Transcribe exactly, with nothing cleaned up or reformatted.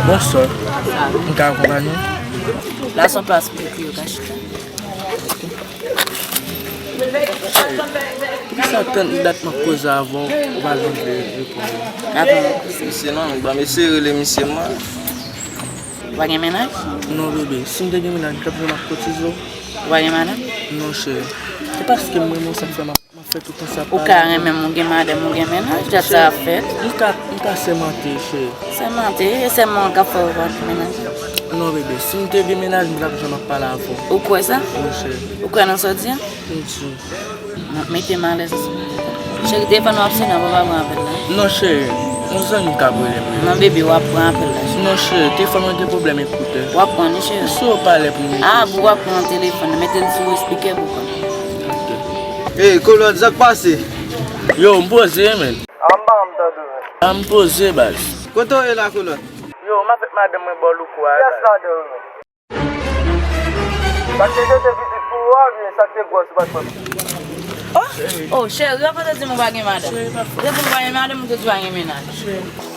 Bonswa. M ka akonpanye w? La se yon plas pou yo ka chita. Poukisa tann dat m ap koze avè w, ou pa janm vle reponn mwen? Atann. Misye non, ban m eseye rele misye mwen. Ou pa gen mennaj? Non, bebe. Si m te gen mennaj, m t ap janm ap kotize w. Ou pa gen madanm? Non, cheri. Se paske m renmen w, sa k fè m ap, m ap fè tout tan sa. Ou ka renmen m, ou gen madanm, ou gen mennaj, dat sa ap fèt. M ka, m ka sèmante, cheri. Sèmante? E sèman an k ap fè w pa gen mennaj? Non, bebe. Si m te gen mennaj, m t ap janm ap pale avè w. Ou kwè sa? Wi, cheri. Ou kwè nan sa w di a? M di. M ap mete m alèz. Cheri, telefòn w ap sonnen, ou pa pran apèl la? Non, cheri. Yon zanmi k ap rele m. Non, bebe, w ap pran apèl la, cheri. Non, cheri, telefòn mwen gen pwoblèm ekoutè. W ap pran li, cheri. Si w pa lè pou m... Ah, bon, w ap pran telefòn nan. Mete l sou espikè pou w pran. Ok. Ey, Kolòt, sa k pase? Yo, m poze, men. A, m pa janm tande w, men. A, m poze, baz. Kote w ye la, Kolòt? Yo, m avèk madanm mwen bò louko a. Kiyès ladan yo menm? Sa k te jete pitit pou ou a, oubyen sa k te gwòs ou pa t pran pitit? Oh, oh, cheri, ou pa te di m ou pa gen madanm. Ou te di m ou pa gen madanm, ou te di ou pa gen mennaj.